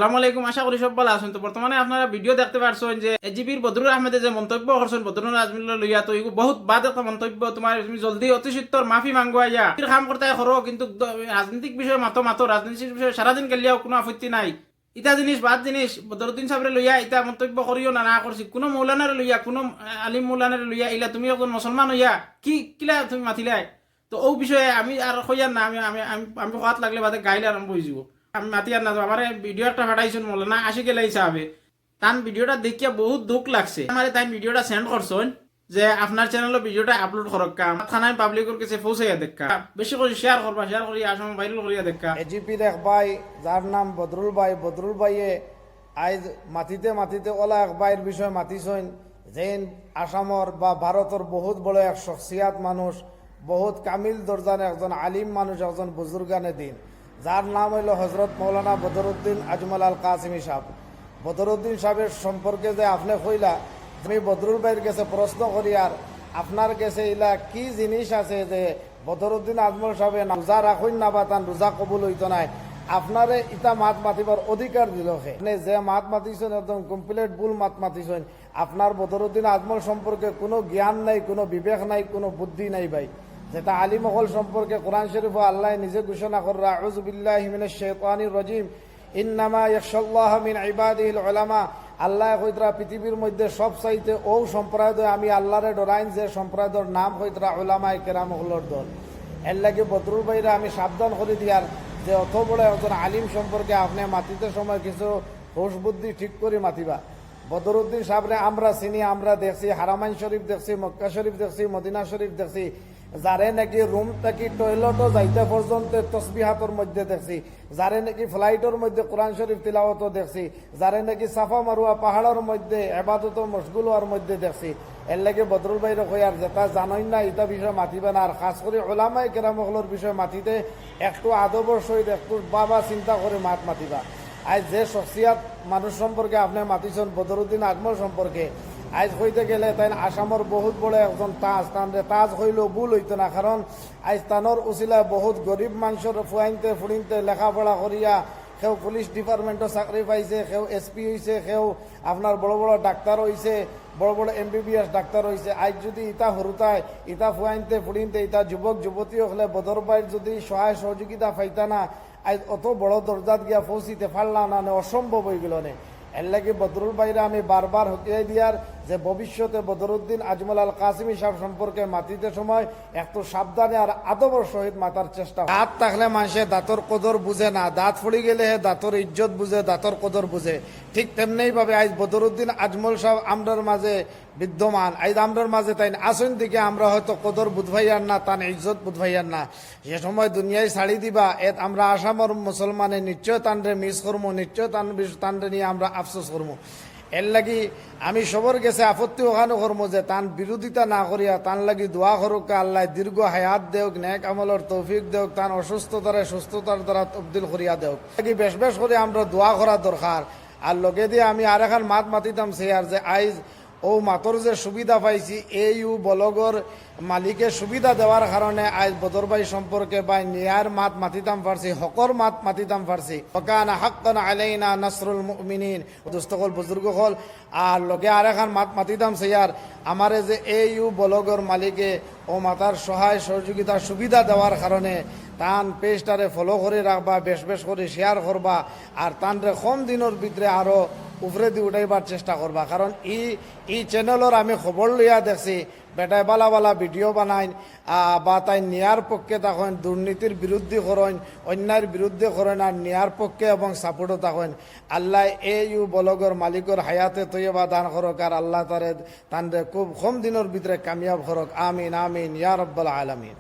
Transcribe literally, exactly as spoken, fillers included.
আসসালামু আলাইকুম, আশা করি সব ভালা আছইন। তো বর্তমানে আপনারা ভিডিও দেখতে পারছইন যে এজিপির বদরুল আহমেদে যে মন্তব্য করছইন বদরুল আজমলরে লইয়া, তো ইগু বহুত বাদ একটা মন্তব্য। তুমার তুমি জলদি অতি সত্বর মাফি মাগো আইয়া। কাম করতায় করো, কিন্তু দ-, রাজনৈতিক বিষয়ে মাতো মাতো, রাজনৈতিক বিষয়ে সারাদিন গেলিয়াও কুনু আপত্তি নাই। ইতা জিনিস বাদ জিনিস, বদরুদ্দিন সাবরে লইয়া ইতা মন্তব্য করিও না, না করছি। কুনু মৌলানারে লইয়া, কুনু, আহ, আলিম মৌলানারে লইয়া, ইলা তুমি একজন মুসলমান অইয়া কি, কিলা তুমি মাতিলায়? তো অউ বিষয়ে আমি আর কইয়ার না, আমি, আমি, আমি, আমি কওয়াত লাগলে বাদে গাইল আরম্ভ অইযিবো। আমি মাতিয়ার না, তো আমারে ভিডিও একটা পাঠাইছইন মৌলানা আশিক এলাহি সাবে। তান ভিডিওটা দেখিয়া বহুত দুখ লাগছে। আমারে তাইন ভিডিওটা সেন্ড করছইন যে আপনার চ্যানেলো ভিডিওটা আপলোড করউক্কা, থানায় পাবলিকর গেছে পৌঁছাইয়া দেউক্কা। বেশি করি শেয়ার করবা, শেয়ার করি আসামো ভাইরাল করিয়া দেউক্কা। এজিপির এক ভাই, যার নাম বদরুল ভাই, বদরুল ভাইয়ে আইজ মাতিতে মাতিতে অলা এক ভাইর বিষয়ে মাতিছইন, যেইন আসামর বা ভারতর বহুত বড় এক শখসিয়াত মানুষ, বহুত কামিল দরজান একজন আলিম মানুষ, একজন বুজুর্গানে দিন, যার নাম অইলো হজরত মৌলানা বদরুদ্দিন আজমল আল কাসিমি সাব। বদরুদ্দিন সাবর সম্পর্কে যে আপনে কইলা, আমি বদরুল ভাইর গেছে প্রশ্ন করিয়ার, আপনার গেছে ইলা কি জিনিস আছে যে বদরুদ্দিন আজমল সাবে না রোজা রাখইন না বা তান রোজা কবুল অইতো নায়, আপনারে ইতা মাত মাতিবার অধিকার দিলো কে? আপনে যে মাত মাতিছইন একদম কমপ্লিট ভুল মাত মাতিছইন। আপনার বদরুদ্দিন আজমল সম্পর্কে কুনু জ্ঞান নাই, কুনু বিবেক নাই, কুনু বুদ্ধি নাই ভাই। যেটা আলিম অকল সম্পর্কে কোরআন শরীফো আল্লায় নিজে ঘোষণা কররা, আউযু বিল্লাহি মিনাশ শাইতানির রাজিম, ইন্নামা ইয়াখশাল্লাহা মিন ইবাদিহিল উলামা। আল্লায় কইতরা পৃথিবীর মধ্যে সব চাইতে অউ সম্প্রদায় আমি আল্লারে ডরাইন, যে সম্প্রদায়র নাম কইতরা উলামায়ে কেরাম অকলর দল। এরলাগি বদরুল ভাইরে আমি সাবধান করি দিয়ার যে অত বড় একজন আলিম সম্পর্কে আপনে মাতিতে সময় কিছু হুশ বুদ্ধি ঠিক করি মাতিবা। বদরুদ্দিন সাবরে আমরা চিনি, আমরা দেখছি, হারামাইন শরীফ দেখছি, মক্কা শরীফ দেখছি, মদিনা শরীফ দেখছি, যারে নাকি রুম থাকি টয়লেটো যাইতে পর্যন্ত তসবিহাতর মধ্যে দেখছি, যারে নাকি ফ্লাইটর মধ্যে কোরআন শরীফ তিলাওয়াতো দেখছি, যারে নাকি সাফা মারুয়া পাহাড়র মধ্যে এবাদতো মশগুল অওয়ার মধ্যে দেখছি। এরলাগি বদরুল ভাইরে কইয়ার যেটা জানইন না, ইতা বিষয়ে মাতিবা না। আর খাছ করি উলামায়ে কেরাম অকলর বিষয়ে মাতিতে একটু আদবর সহিত একটু ভাবা চিন্তা করি মাত মাতিবা। আইজ যে শখসিয়াত মানুষ সম্পর্কে আপনে মাতিছইন, বদরুদ্দিন আজমল সম্পর্কে, আইজ কইতে গেলে তাইন আসামর বহুত বড় একজন তাজ, তানরে তাজ কইলেও ভুল অইতো না, কারণ আইজ তানর উছিলায় বহুত গরিব মানষর ফুয়াইন্তে ফুড়িন্তে লেখাপড়া করিয়া কেউ পুলিশ ডিপার্টমেন্টো চাকরি পাইছে, কেউ এসপি অইছে, কেউ আপনার বড় বড় ডাক্তার অইছে, বড় বড় এমবিবিএস ডাক্তার অইছে। আইজ যুদি ইতা হুরুতায়, ইতা ফুয়াইন্তে ফুড়িন্তে, ইতা যুবক যুবতী অকলে বদর ভাইর যুদি সহায় সহযোগিতা পাইতা না, আইজ অত বড় দরজাত গিয়া পৌঁছিতে পারলা না নে, অসম্ভব অইগেলো নে। এরলাগি বদরুল ভাইরে আমি বারবার হকিয়াই দিয়ার যে ভবিষ্যতে বদরুদ্দিন আজমল আল কাসিমি সাব সম্পর্কে মাতিতে সময় একটু সাবধানে আর আদবর সহিত মাতার চেষ্টা। দাঁত থাকলে মানষে দাঁতর কদর বুঝে না, দাঁত পড়ি গেলে হে দাঁতর ইজ্জত বুঝে, দাঁতর কদর বুঝে। ঠিক তেমনেই ভাবে আইজ বদরুদ্দিন আজমল সাব আমরার মাঝে বিদ্যমান। আইজ আমরার মাঝে তাইন আছইন দেখি আমরা হয়তো কদর বুঝ পাইয়ার না, তান ইজ্জত বুঝ পাইয়ার না। যে সময় দুনিয়ায় ছাড়ি দিবা, এত আমরা আসামর মুসলমানে নিশ্চয় তানরে মিস করমু, নিশ্চয় তান বিষ-, তানরে নিয়া আমরা আফসোস করমু। এরলাগি আমি সবর গেছে আপত্তি অখানউ করমু যে তান বিরোধিতা না করিয়া তান লাগি দোয়া করউক্কা, আল্লায় দীর্ঘ হায়াত দেউক, নেক আমলর তৌফিক দেউক, তান অসুস্থতারে সুস্থতার দ্বারা তবদিল করিয়া দেউক। এরলাগি বেশ বেশ করি আমরা দোয়া করা দরকার। আর লগেদি আমি আরেকখান মাত মাতিতাম চাইয়ার যে আইজ অউ মাতর যে সুবিধা পাইছি, এইউ ব্লগর মালিকে সুবিধা দেওয়ার কারণে আইজ বদর ভাই সম্পর্কে ভাই ন্যায়ের মাত মাতিতাম পারছি, হকর মাত মাতিতাম পারছি। ওয়াকানা হাক্কান আলাইনা নাসরুল মুমিনিন। দোস্ত অকল, বুজুর্গ অকল, আর লগে আরেকখান মাত মাতিতাম চাইয়ার, আমারে যে এইউ ব্লগর মালিকে অউ মাতার সহায় সহযোগিতা সুবিধা দেওয়ার কারণে তান পেজটারে ফলো করি রাখবা, বেশ বেশ করি শেয়ার করবা, আর তানরে কম দিনর ভিতরে আরো উপরেদি উঠাইবার চেষ্টা করবা। কারণ ই, ই চ্যানেলর আমি খবর লইয়া দেখছি, বেটায় বালা বালা ভিডিও বানাইন, আহ, বা তাইন ন্যায়ের পক্ষে থাকইন, দুর্নীতির বিরুদ্ধে করইন, অন্যায়ের বিরুদ্ধে করইন, আর ন্যায়ের পক্ষে এবং সাপোর্টও থাকইন। আল্লায় এইউ ব্লগর মালিকর হায়াতে তৈয়বা দান করউক, আর আল্লায় তারে, তানরে খুব কম দিনর ভিতরে কামিয়াব করউক। আমিন, আমিন, ইয়া রব্বাল আলামিন।